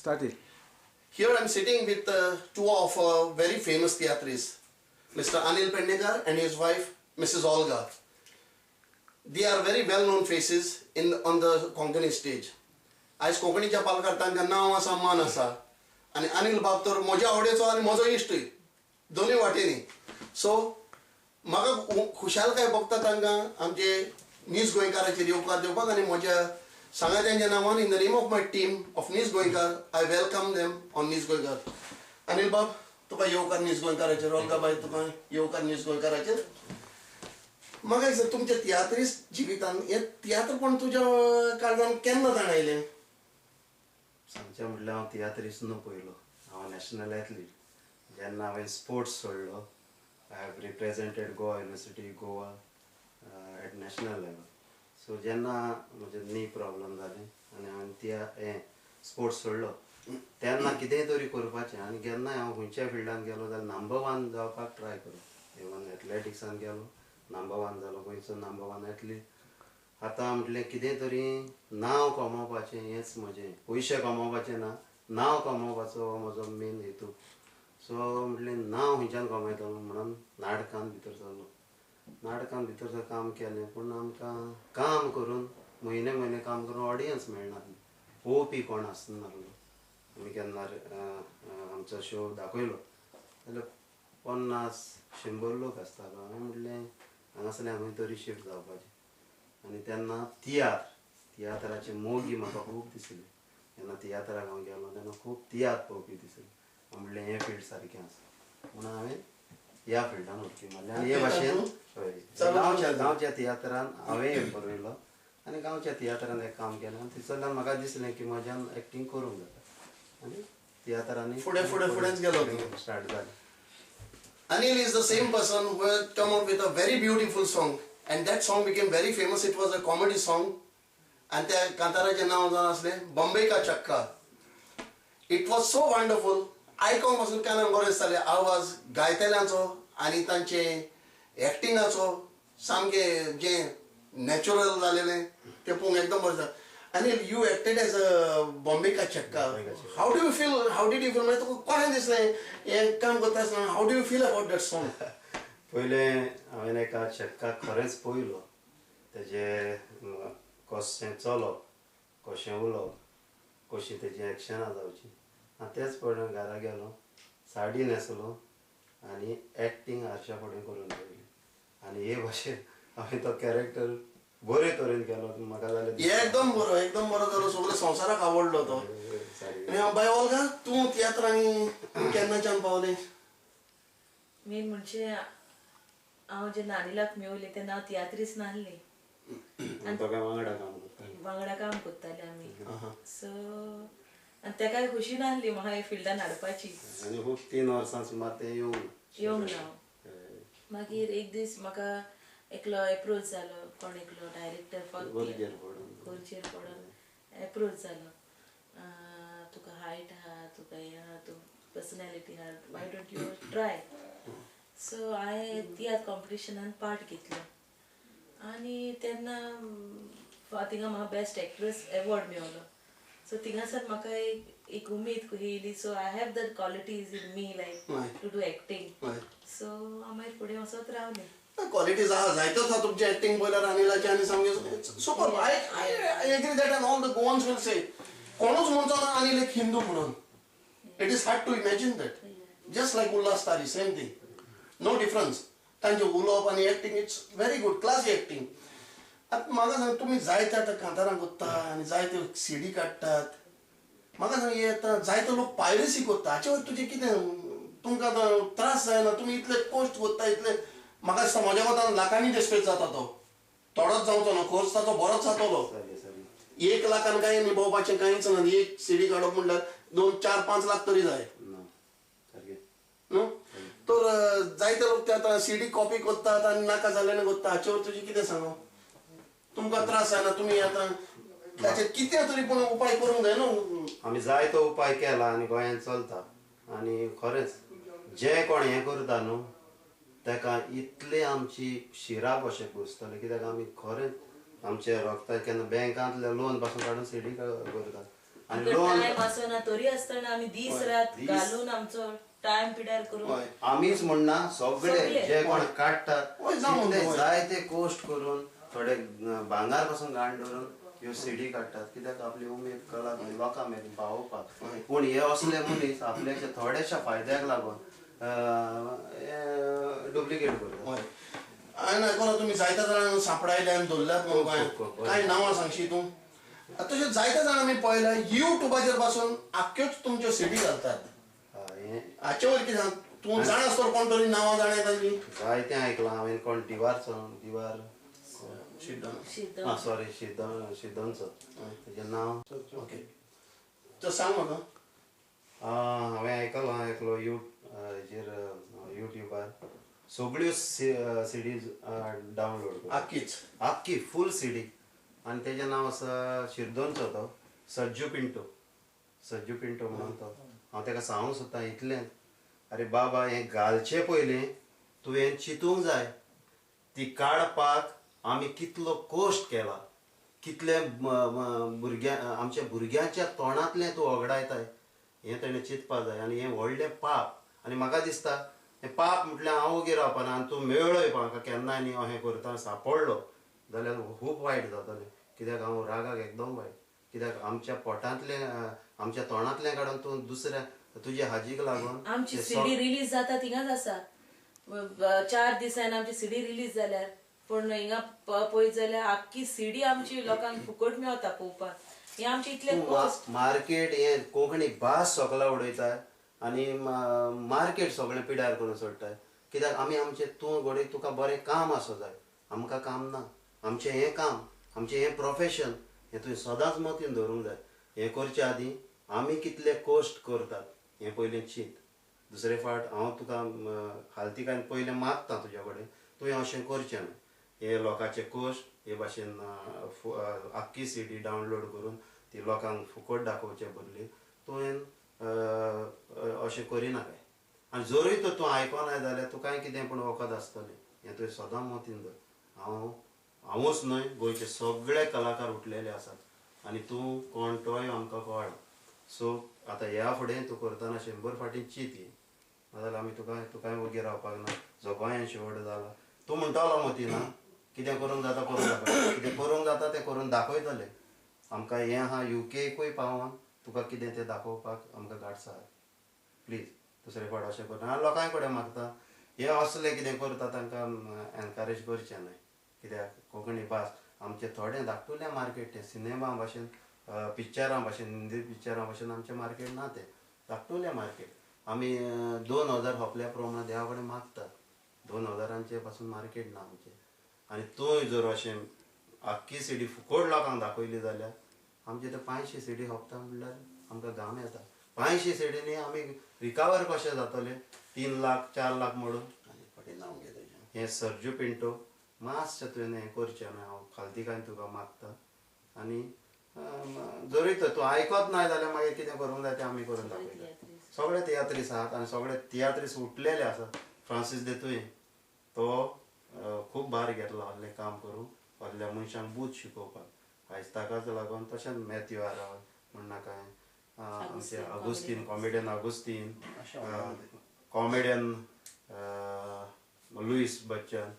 Start it. Here I am sitting with two of very famous tiatrists, Mr. Anil Pednekar and his wife, Mrs. Olga. They are very well known faces in on the Konkani stage. आयज कोंकणीच्या पालकार तांकां नांव आसा, मान आसा. आनी अनिल बाब तर म्हज्या आवडीचो आनी म्हजो इश्टूय, दोनूय वाटेनी. सो म्हाका खुशालकाय भोगता तांकां आमचे नीज गोंयकाराचेर येवकार दिवपाक आनी म्हज्या सांगात्यांच्या नांवान, in the name of my team of Neej Goenkar, I welcome them on Neej Goenkar. Anil बाब, तुका येवकार नीज गोंयकाराचेर. ओल्गा बाय, तुका येवकार नीज गोंयकाराचेर. म्हाका दिसता, तुमच्या तियात्रिस्ट जिवितान हें तियात्रपण तुज्या काळजान केन्ना जाण आयलें? सांगचें म्हटल्यार हांव तियात्रिस्ट न्हू, पयलो हांव नॅशनल एथलीट. जेन्ना हांवें स्पोर्ट्स सोडलो, I have represented Goa University, Goa at national level. So जेन्ना म्हजें नी प्रॉब्लम जालें आनी हांवें तिया हें स्पोर्ट्स सोडलो, तेन्ना कितेंय तरी करपाचें. आनी केन्नाय हांव खंयच्याय फिल्डान गेलो जाल्यार नंबर वन जावपाक ट्राय करूं. इवन एथलेटिक्सान गेलो, नंबर वन जालो, गोंयचो नंबर वन एथलीट. आतां म्हटलें कितें तरी नांव कमोवपाचें, हेंच म्हजें. पयशे कमोवपाचें ना, नांव कमोवपाचो हो म्हजो मेन हेतू. सो म्हटलें नांव खंयच्यान कमयतलो म्हणून नाटकान भितर सरलो. नाटकान भितर सर काम केलें, पूण आमकां काम करून, म्हयने म्हयने काम करून ऑडियन्स मेळना, पळोवपी कोण आसनासलो. आमी केन्ना आमचो शो दाखयलो जाल्यार 50-100 लोक आसतालो. हांवें म्हटलें हांगासरल्यान खंय तरी शिफ्ट जावपाचें. आनी तेन्ना तियात्र, तियात्राचे मोगी म्हाका खूब दिसले. जेन्ना तियात्राक हांव गेलो तेन्ना खूब तियात्र पळोवपी दिसले. हांव म्हणलें हें फील्ड सारकें आसा म्हणून हांवें ह्या फिल्डान उडकी मारली. आनी हे भाशेन, हय, गांवच्या तियात्रान हांवें एक बरयलो आनी गांवच्या तियात्रान एक काम केलें. आनी थंयसरल्यान म्हाका दिसलें की म्हज्यान एक्टींग करूंक जाता आनी तियात्रांनी फुडें फुडें फुडेंच गेलो तूं. स्टार्ट जालें. Anil is the same person who had come up with a very beautiful song, and that song became very famous. It was a comedy song, and त्या कांताराचें नांव जावन आसलें बॉम्बे का चक्का. It was so wonderful. आयकोंक पासून कानाक बरें दिसतालें. आवाज गायतल्यांचो आनी तांचे एक्टिंगाचो सामकें जें नॅचरल जालेलें तें पळोवंक एकदम बरें दिसता. Anil, you acted as a Bombay का चक्का. How do you feel? How did you feel? म्हणजे तुका कशें दिसलें हें काम करता आसतना? How do you feel about that song? पयलें हांवें एका चक्काक खरेंच पळयलो, तेजे कशें चलप, कशें उलोवप, कशीं तेजी एक्शनां जावची. आनी तेच पळोवन घरा गेलो, साडी न्हेसलो आनी एक्टींग आरशा फुडें करून पळयली. आनी हे भाशेन हांवें तो कॅरेक्टर बरे तरेन केलो म्हाका जालें. एकदम बरो, एकदम बरो जालो. सगळ्या संवसाराक आवडलो तो. साडी. आनी बाय ओल्गा, तूं तियात्रांनी केन्नाच्यान पावलें? मेन म्हणजे हांव जेन्ना अनिलाक मेवलें तेन्ना हांव तियात्रीच नासली. आनी तो काय वांगडा काम करतालें. वांगडा काम करताले आमी. सो आनी तेकाय खुशी नासली म्हाका हे फिल्डान हाडपाची. आनी खूब 3 वर्सां सुमार तें येवंक येवंक ना. मागीर एक दीस म्हाका एकलो एप्रोच जालो, कोण एकलो डायरेक्टर फॉर गरजेर पडून. गरजेर पडून एप्रोच जालो, तुका हायट आहा, तुका हें आहा, तूं पर्सनॅलिटी आहा, why don't you try? So हांवें तियात्र कॉम्पिटिशनान पार्ट घेतलो आनी तेन्ना थिंगा म्हाका बेस्ट एक्ट्रेस एवॉर्ड मेवलो. सो थिंगासर म्हाका एक एक उमेद कशी येयली, so I have that qualities in me, like to do acting. So हांव मागीर फुडें वचत रावलें. क्वालिटीज आहा, जायतोच आहा. तुमची एक्टिंग पळयल्यार अनिलाची आनी सामकें super. I agree that, and all the Goans will say, कोणूच म्हणचो ना अनिल एक हिंदू म्हणून. It is hard to imagine that. Just like Ulhas Tari, same thing, no difference. तांचें उलोवप आनी acting, it's very good, classy acting. आतां म्हाका सांग, तुमी जायते आतां कांतारां कोत्ता आनी जायत्यो सिडी काडटात. म्हाका सांग, हे आतां जायते लोक पायरसी कोत्ता, हाचेर तुजें कितें? तुमकां आतां त्रास जायना? तुमी इतले कश्ट कोत्ता, इतले, म्हाका दिसता म्हज्या कोतान लाखांनी डेस्पेच जाता तो. थोडोच जावचो ना खर्च ताचो, बरोच जातलो. सारकें सारकें. 1 लाखान कांय निभोवपाचें कांयच ना. एक सिडी काडप म्हणल्यार 2, 4, 5 लाख तरी जाय. ना, सारकें. न्हू तर जायते लोक ते आतां सिडी कॉपी करतात आनी नाका जाल्ल्यान करता. हाचेवर तुजें कितें सांगू? तुमकां त्रास जायना? तुमी आतां ताचेर कितें तरी पूण उपाय करूंक जाय न्हू. आमी जायतो उपाय केला आनी गोंयांत चलता. आनी खरेंच जे कोण हें करता न्हू, ताका इतले आमची शिराप अशें बसतले, कित्याक आमी खरेंच आमचे रोगता केन्ना बँकांतले लोन पासून काडून सिडी करतात. आनी लोन टायम आसना तरी आसतना आमी दीस रात घालून आमचो टायम पिड्यार करून आमीच म्हणना, सगळे जे कोण काडटात जायते कोश्ट करून थोडे भांगार पासून घाण दवरून ह्यो सीडी काडटात, कित्याक आपली उमेद कला लोकां मेरेन पावोवपाक. पूण हे असले मनीस आपल्याच्या थोड्याशा फायद्याक लागून डुप्लिकेट करतात. हांवें आयकलां तुमी जायत्या जाणांक सांपडायले आनी धरल्यात म्हणून. कांय नांवां सांगशी तूं? तशें जायत्या जाणां आमी पळयल्या युट्यूबाचेर पासून आख्ख्योच तुमच्यो सीडी घालतात. हाचे वयर कितें तूं जाणा आसतलो कोण तरी नांवां जाणा तांची? जायतें आयकलां हांवें. कोण दिवारचो, दिवार सॉरी शिदनचो तेजें नांव. ओके, तर सांग म्हाका. हांवें आयकलां एकलो हेजेर युट्यूबार सगळ्यो सिडीज डावनलोड आख्खीच, आख्खी फूल सिडी. आनी तेजें नांव आसा शिरदोनचो तो सज्जू पिंटो, सज्जू पिंटो म्हणून तो. हांव तेका सांगूंक सोदता इतलें, अरे बाबा हें घालचें पयलीं तुवें चिंतूंक जाय ती काडपाक आमी कितलो कोश्ट केला, कितले भुरग्यां आमच्या भुरग्यांच्या तोंडांतलें तूं वगडायताय, हें तेणें चिंतपा जाय. आनी हें व्हडलें पाप. आनी म्हाका दिसता हें पाप म्हटल्यार हांव ओगी रावपाना आनी तूं मेळ्ळोय म्हाका केन्नाय न्ही अहें करता सांपडलो जाल्यार खूब वायट जातलें, कित्याक हांव रागाक एकदम वायट. कित्याक आमच्या पोटांतलें आमच्या तोंडांतलें काडून तूं दुसऱ्या तुज्या हाजीक लागून आमची सीडी रिलीज जाता थिंगाच आसा. 4 दिसांनी आमची सीडी रिलीज जाल्यार, पूण हिंगा पळयत जाल्यार आख्खी सीडी आमची लोकांक फुकट मेवता पळोवपाक. हे आमचे इतले कोस्ट मार्केट हे कोंकणी भास सगळा उडयता आनी मार्केट सगळें पिड्यार करून सोडटा. कित्याक आमी आमचें तूं घडये तुका बरें काम आसूं जाय, आमकां काम ना. आमचें हें काम, आमचें हें प्रोफेशन, हें तुवें सदांच मतीन दवरूंक जाय. हें करचे आदीं आमी कितले कोश्ट करतात हें पयलीं चिंत. दुसरे फावट हांव तुका खालतीकायन पयलें मागता तुज्या कडेन, तुवें अशें करचें न्हय. हे लोकांचे कोश्ट हे भाशेन आख्खी सीडी डावनलोड करून ती लोकांक फुकट दाखोवचे बदली तुवें अशें करिनाकाय. आनी जरूय तर तूं आयकनाय जाल्यार तुकाय कितें पूण वखद आसतलें, हें तुवें सदां मतीन दवर. हांवूच न्हय, गोंयचे सगळे कलाकार उठलेले आसात आनी तूं कोण तोय आमकां कळ्ळा. सो आतां ह्या फुडें तूं करतना 100 फावटीं चिंत ये, नाजाल्यार आमी तुकाय वगी रावपाक ना. जो गोंयान शेवट जाला तूं म्हणटलो मती ना, कितें करूंक जाता करूंक दाखय, कितें करूंक जाता तें करून दाखयतले आमकां. हें आहा युकेकूय पावोन तुका कितें तें दाखोवपाक आमकां गांठस आहा. प्लीज दुसरे फावट अशें करना. हांव लोकां कडेन मागता हें असलें कितें करता तांकां एनकरेज करचें न्हय, कित्याक कोंकणी भास आमचें थोडें धाकटुलें मार्केट तें सिनेमा भाशेन, पिक्चरां भाशेन, हिंदी पिक्चरां भाशेन आमचें मार्केट ना, तें धाकटुलें मार्केट. आमी 2000 सोंपल्या प्रमाण देवा कडेन मागतात, 2000 पासून मार्केट ना आमचें. आनी तूं जर अशें आख्खी सीडी फुकट लोकांक दाखयली जाल्यार आमचे ते 500 सीडी सोंपता म्हणल्यार आमकां घाम येता. 500 सीडींनी आमी रिकवर कशें जातले 3 लाख 4 लाख म्हणून. हें सरजू पिंटो मातशें तुवें हें करचें न्हय, हांव खालतीकायन तुका मागता. आनी जरूय तर तूं आयकत ना जाल्यार मागीर कितें करूंक जाय तें आमी करून दाखयता. सगळे तियात्रीस आहात आनी सगळे तियात्रीस उठलेले आसात. फ्रांसीस दे तुवें तो खूब भार घेतला आहलें काम करूंक, आहल्या मनशांक बूद शिकोवपाक. आयज ताकाच लागून तशेंच मॅथ्यू आराव म्हणनाका, आमचे Augustine, comedian Augustine, comedian Luis Bachchan,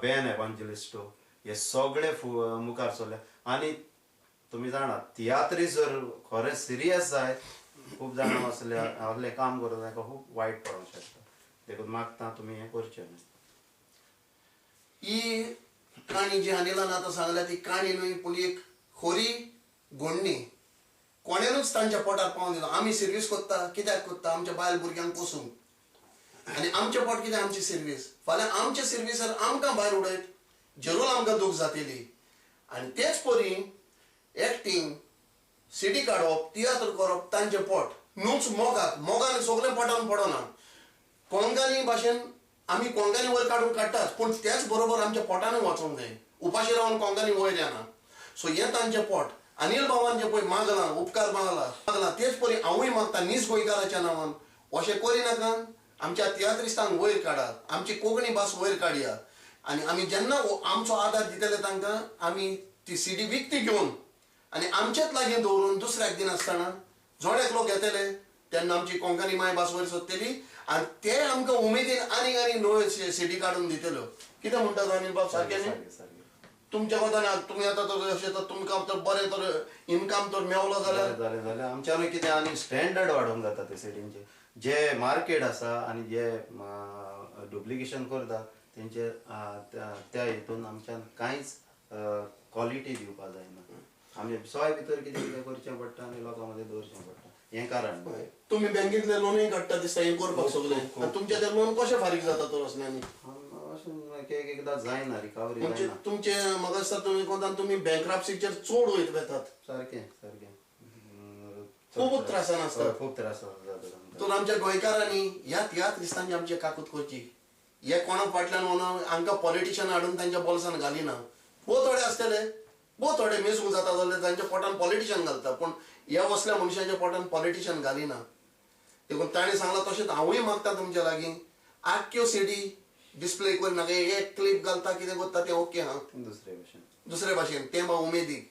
Ben Evangelisto, हे सगळे मुखार सरले. आनी तुमी जाणात तियात्री जर खरें सिरियस जाय खूब जाणां असले असलें काम करता तांकां खूब वायट पडोंक शकता. देखून मागता तुमी हें करचें न्हय. ही काणी जी अनिलान आतां सांगल्या ती काणी न्हय, पूण एक खोरी गोडणी. कोणेनूच तांच्या पोटार पावोन दिलो. आमी सिर्वीस करता कित्याक करता? आमच्या बायल भुरग्यांक पोसूंक. आनी आमचें पोट कितें? आमची सिर्वीस. फाल्यां आमचे सिर्विसार आमकां भायर उडयत जरूर आमकां दूख जातली. आनी तेच परी एक्टींग, सिटी काडप, तियात्र करप तांचें पोट न्हूच मोगाक. मोगान सगळें पोटान पडना. कोंगानी भाशेन आमी कोंगानी वयर काडून काडटात, पूण त्याच बरोबर आमच्या पोटानूय वचूंक जाय. उपाशी रावन कोंगानी वयर येना. सो हें तांचें पोट. अनिल बाबान जें पळय मागलां, उपकार मागला, तेच परी हांवूय मागता नीज गोंयकाराच्या नांवान, अशें करिनाका आमच्या तियात्रिस्तांक वयर काडात, आमची कोंकणी भास वयर काडया. आनी आमी जेन्ना आमचो आदार दितले तांकां, आमी ती सीडी विकती घेवन आनी आमचेच लागीं दवरून दुसऱ्याक दिनासतना जण एकलो घेतले तेन्ना आमची कोंकणी मायभास वयर सोदतली आनी ते आमकां उमेदीन आनीक आनी नव्यो सिटी काडून दितल्यो. कितें म्हणटात अनिल बाब, सारकें न्ही? तुमच्या कोतान तुमी आतां तर अशें तर तुमकां तर बरें तर इनकम तर मेवलो जाल्यार जालें जाल्यार आमच्यानूय कितें आनी स्टँडर्ड वाडोवंक जाता ते सिटींचे. जे मार्केट आसा आनी जे डुप्लिकेशन करता तेंचे त्या हितून आमच्यान कांयच क्वॉलिटी दिवपाक जायना. आमी सोय भितर कितें कितें करचें पडटा आनी लोकां मदीं दवरचें पडटा, हें कारण. तुमी बँकेंतले लोनूय काडटा दिसता हें करपाक सगळें, आनी तुमचें तें लोन कशें फारीक जाता तर असल्यांनी? अशें एक एकदां जायना, रिकवरी जायना. तुमचें म्हाका दिसता तुमी कोंतान तुमी बँक्रप्सीचेर चड वयत वेतात. सारकें सारकें, खूब त्रासान आसता, खूब त्रास जाता. तर आमच्या गोंयकारांनी ह्या तियात्रिस्तांची आमची काकूत करची. हे कोणा फाटल्यान वचून हांकां पॉलिटिशन हाडून तांच्या बोल्सान घालिना. भोव थोडे आसतले, भोव थोडे मेजूंक जाता जाल्यार तांच्या पोटान पॉलिटिशन घालता, पूण ह्या वसल्या मनशांच्या पोटान पॉलिटिशन घालिना. देखून ताणें सांगलां तशेंच हांवूय मागता तुमच्या लागीं, आख्यो सिडी डिस्प्ले करिनाका, एक क्लिप घालता कितें करता तें ओके हा, दुसरे भाशेन दुसरे भाशेन तें बा उमेदीक,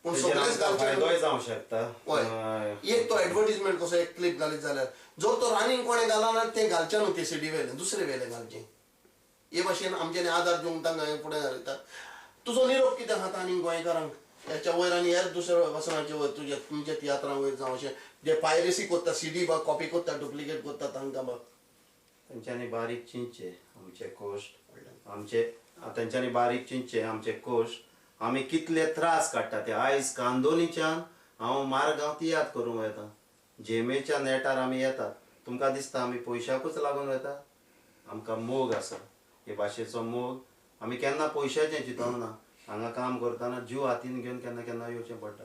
पूण सगळेच फायदोय जावंक शकता. हय, एक तो एडवर्टीजमेंट कसो एक क्लिप घालीत जाल्यार जर तो आनीक कोणें घाला ना तें घालचें न्हू, ते सिडी वेलें दुसरे वेलें घालचें. हे भाशेन आमच्यांनी आदार दिवंक तांकां फुडें घालता. तुजो निरोप कितें आहा आनी गोंयकारांक हेच्या वयर आनी हेर दुसऱ्या वसनाचे वयर तुज्या तुमच्या तियात्रां वयर जावं अशें जे पायरेसी करता, सिडी बा कॉपी करता, डुप्लिकेट करता तांकां बा? तेंच्यांनी बारीक चिंतचें आमचे कोश्ट, आमचे तेंच्यांनी बारीक चिंतचें आमचे कोश्ट, आमी कितले त्रास काडटा ते. आयज कांदोलीच्यान हांव मारगांव तियात्र करूंक वता, झेमेच्या नेटार आमी येतात. तुमकां दिसता आमी पयशाकूच लागून वता? आमकां मोग आसा, हे भाशेचो मोग. आमी केन्ना पयशाचें चिंतूंक ना. हांगा काम करतना जीव हातीन घेवन केन्ना केन्ना येवचें पडटा.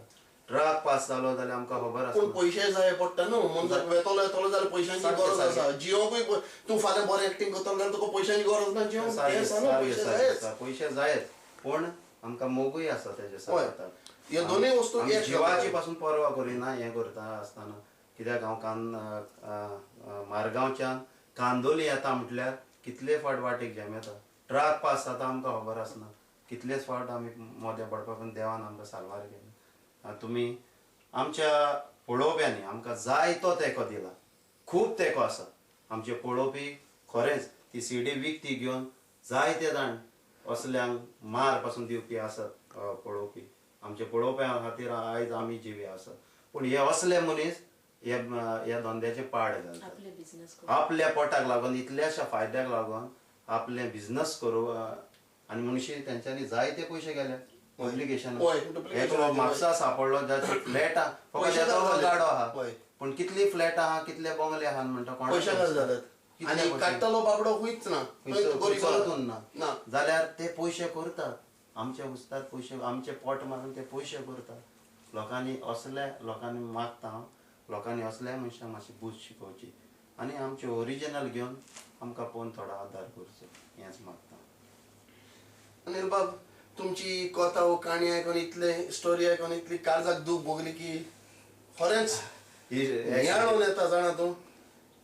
ट्रक पास जालो जाल्यार आमकां खबर आसा, पूण पयशे जाय पडटा न्हू. म्हणून वेतलो येतलो जाल्यार पयशांची गरज आसा. जियोकूय तूं फाल्यां बरें एक्टींग करतलो जाल्यार तुका पयशांची गरज ना. जियोंक पयशे जायच, पूण आमकां मोगूय आसा तेजे सांगाताक. ह्यो दोनूय वस्तू जिवाची पासून पर्वा करिना हें करता आसतना. कित्याक हांव मारगांवच्यान कांदोली येता म्हटल्यार कितले फावट वाटेक जॅम येता, ट्रक पास जाता आमकां खबर आसना. कितलेच फावट आमी मोदें पडपा, पूण देवान आमकां साल्वार केलें. तुमी आमच्या पळोवप्यांनी आमकां जायतो तेंको दिला, खूब तेंको आसा. आमचे पळोवपी खरेंच ती सिडी विकती घेवन जायते जाण असल्यांक मार पासून दिवपी आसात पळोवपी. आमचे पळोवप्यां खातीर आयज आमी जिवे आसात. पूण हे असले मनीस ह्या धंद्याचे पाड घालतात आपल्या पोटाक लागून, इतल्याशा फायद्याक लागून आपले बिझनस करूं. आनी मनशी तेंच्यांनी जायते पयशे गेले पब्लिकेशन. एकलो म्हापसा सापडलो जाचो फ्लॅट आहा, फकत गाडो आहा, पूण कितली फ्लॅट आहा, कितले बंगले आहा म्हणटा पयशे जाल्यात. आनी काडटलो बाबडो खंयच ना, ना जाल्यार ते पयशे करतात आमचे उस्ताद पयशे, आमचे पोट मारून ते पयशे करतात. लोकांनी असल्या लोकांनी मागता हांव, लोकांनी असल्या मनशांक मातशी बूज शिकोवची आनी आमचे ओरिजिनल घेवन आमकां पळोवन थोडो आदार करचो, हेंच मागता. अनिल बाब, तुमची कथा वो काणी आयकून, इतले स्टोरी आयकून इतली काळजाक दूख भोगली की खरेंच नियाळून येता जाणा तूं.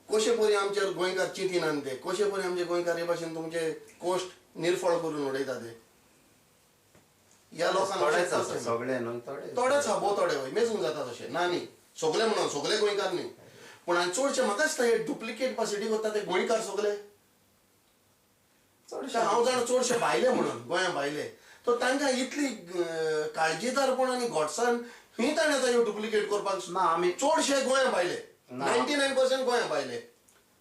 कशे परी आमचे गोंयकार चिंतिनात ते, कशे परी आमचे गोंयकार हे भाशेन तुमचे कोश्ट निर्फळ करून उडयता ते. ह्या लोकांक सगळे न्हय, थोडेच आहा, भोव थोडे वय मेजूंक जाता तशें ना न्ही, सगळे म्हणून सगळे गोंयकार न्ही, पूण आनी चडशे म्हाका दिसता हे डुप्लिकेट पासिटी करता ते गोंयकार सगळे. हांव जाणा चडशे भायले म्हणून, गोंया भायले, तर तांकां इतली काळजीदारपण आनी घोटसाण ही ताणें आतां ह्यो डुप्लिकेट करपाक ना. आमी चडशे गोंया भायले, 99% गोंया भायले.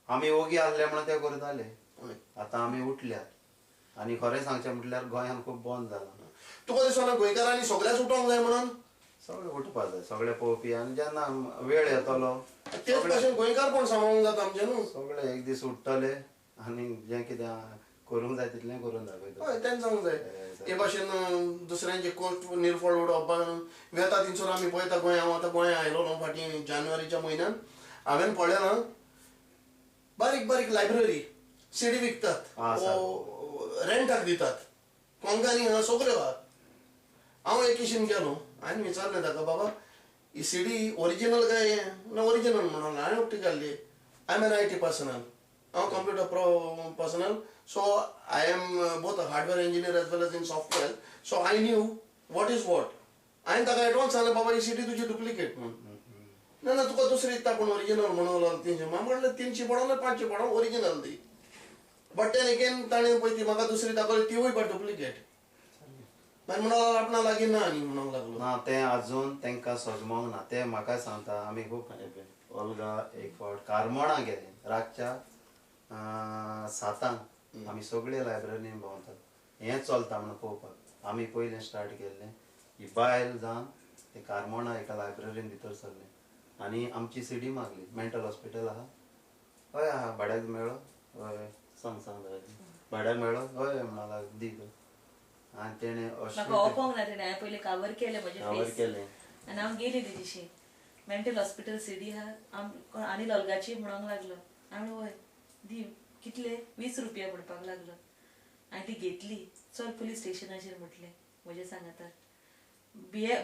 आमी ओगी आहले म्हणून ते करताले, आतां आमी उठल्यात. आनी खरें सांगचें म्हटल्यार गोंयांत खूब बंद जालां. तुका दिसना गोंयकारांनी सगळ्याच उठोंक जाय म्हणून? सगळे उठपाक जाय, सगळे पळोवपी. आनी जेन्ना वेळ येतलो तेच भाशेन गोंयकार पण सांबाळूंक जाता आमचें न्हू. सगळे एक दीस उठ्ठले आनी जें कितें करूंक जाय तितलें करून दाखयतले. हय, तेंच जावंक जाय. हे भाशेन दुसऱ्यांचे कोश्ट निर्फळ उडोवप वेता थिंगसर आमी पळयता. गोंय हांव आतां गोंया आयलो न्हू फाटीं जानेवारीच्या म्हयन्यान, हांवें पळयलां बारीक बारीक लायब्ररी सिडी विकतात, रेंटाक दितात, कोंकानी आहा सगळ्यो आहा. हांव एक किशीन गेलो, हांवें विचारलें ताका, बाबा ही सिडी ओरिजिनल काय ना? ओरिजिनल म्हणून हांवें उक्ती काडली. I am an IT personal, हांव computer personal, so I am both a hardware engineer as well as in software, so I knew what is what. हांवें ताका एडवान्स सांगलें, बाबा ही सिटी तुजी डुप्लिकेट म्हणून. ना ना तुका दुसरी दिता पूण ओरिजिनल म्हणून लागलो 300. हांवें म्हणलें 300 पडों ना 500 पडों, ओरिजिनल दी. बट then again ताणें पळय ती म्हाका दुसरी दाखयली, तिवूय बट डुप्लिकेट. मागीर म्हणूंक लागलो आपणा लागीं ना आनी म्हणूंक लागलो. ना तें अजून तांकां सजमोंक ना. ते म्हाका सांगता आमी खूब ओल्गा एक फावट कारमोणा गेले रातच्या 7 आमी सगळे लायब्ररीन भोंवतात, हें चलता म्हणून पळोवपाक. आमी पयलें स्टार्ट केल्लें ही बायल जावन ते कारमोणा एका लायब्ररीन भितर सरलें आनी आमची सिडी मागली. मेंटल हॉस्पिटल आहा, हय आहा, भाड्याक मेळ्ळो, हय सांग सांग भाड्याक मेळ्ळो, हय म्हणा दी. आनी तेणें म्हाका ओपोंक ना, तेणें हांवें पयलीं कावर केलें म्हजें कावर केलें आनी हांव गेली तेजीशी. मेंटल हॉस्पिटल सिडी आहा आनी ओल्गाची म्हणूंक लागलो. हांवें वय दी, कितले 20 रुपया म्हणपाक लागलो. हांवें ती घेतली, चल पुलीस स्टेशनाचेर म्हटलें म्हजें सांगातार.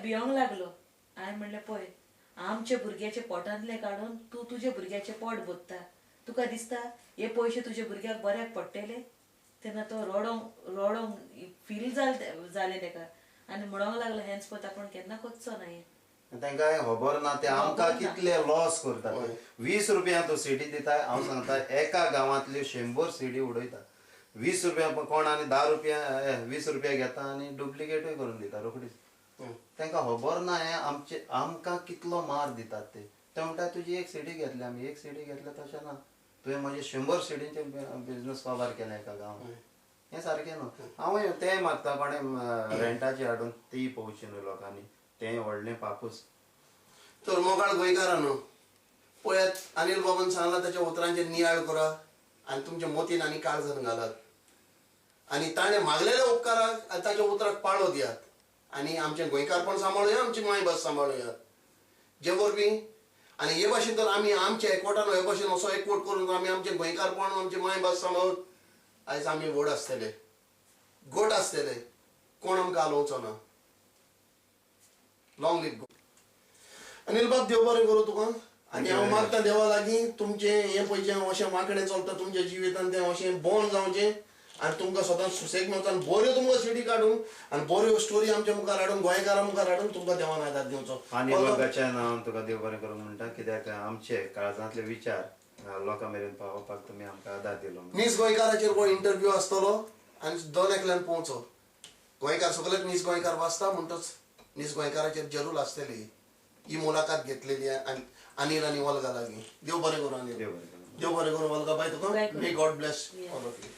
भियोंक लागलो. हांवें म्हणलें पळय आमच्या भुरग्याचे पोटांतलें काडून तूं तुज्या भुरग्याचें पोट भरता, तुका दिसता हे पयशे तुज्या भुरग्याक बऱ्याक पडटले? तेन्ना तो रडोंक रडोंक फील जालें ताका आनी म्हणोंक लागलो हेंच पळय आपूण केन्ना करचो ना हें. तांकां खबर ना ते आमकां कितले लॉस करता. 20 रुपया तूं सिटी दिता, हांव सांगता एका गांवांतल्यो 100 सिडी उडयता. 20 रुपया कोण आनी 10 रुपया 20 रुपया घेता आनी डुप्लिकेटूय करून दिता रोखडीच. तांकां खबर ना हें आमचे आमकां कितलो मार दितात ते. ते म्हणटा तुजी एक सिडी घेतली आमी, एक सिडी घेतल्या तशें ना, तुवें म्हजे 100 सिडींचे बिजनस कवर केलें एका गांवांत. हें सारकें न्हू. हांव तें मागता कोणें रेंटाची हाडून ती पळोवची न्हू लोकांनी, तें व्हडलें पापूच. तर मोगाळ गोंयकारांनो पळयात, अनिल बाबान सांगला ताच्या उतरांचेर नियाळ करा आनी तुमच्या मोतीन आनी काळजान घालात आनी ताणें मागलेल्या उपकाराक आनी ताच्या उतराक पाळो दियात आनी आमचें गोंयकारपण सांबाळुया, आमची मायभास सांबाळुया जे वरवीं. आनी हे भाशेन तर आमी आमच्या एकवटान हे भाशेन असो एकवट करून आमी आमचें गोंयकारपण आमची मायभास सांबाळून आयज आमी व्हड आसतले, गोट आसतले, कोण आमकां हालोवचो ना. Long live Goa. Anil बाब देव बरें करूं तुका. आनी हांव मागता देवा लागीं तुमचें हें पळयचें अशें वांकडें चलता तुमच्या जिवितान तें अशें बंद जावचें आनी तुमकां सदांच सुसेग मेळचो आनी बऱ्यो तुमकां सिडी काडून आनी बऱ्यो स्टोरी आमच्या मुखार हाडून गोंयकारां मुखार हाडून तुमकां देवान आदार दिवचो. आनी ओल्गाच्या नांवान तुका देव बरें करूं म्हणटा, कित्याक आमचे काळजांतले विचार लोकां मेरेन पावोवपाक तुमी आमकां आदार दिलो. नीज गोंयकाराचेर हो इंटरव्यू आसतलो आनी दोन एकल्यान पळोवचो. गोंयकार सगळेच नीज गोंयकार वाचता म्हणटच नीज गोंयकाराचेर जरूर आसतली ही मुलाखत घेतलेली अनिल आनी ओल्गा लागीं. देव बरें करूं अनिल, देव बरें करूं ओल्गा बाय तुका. May God bless all of you.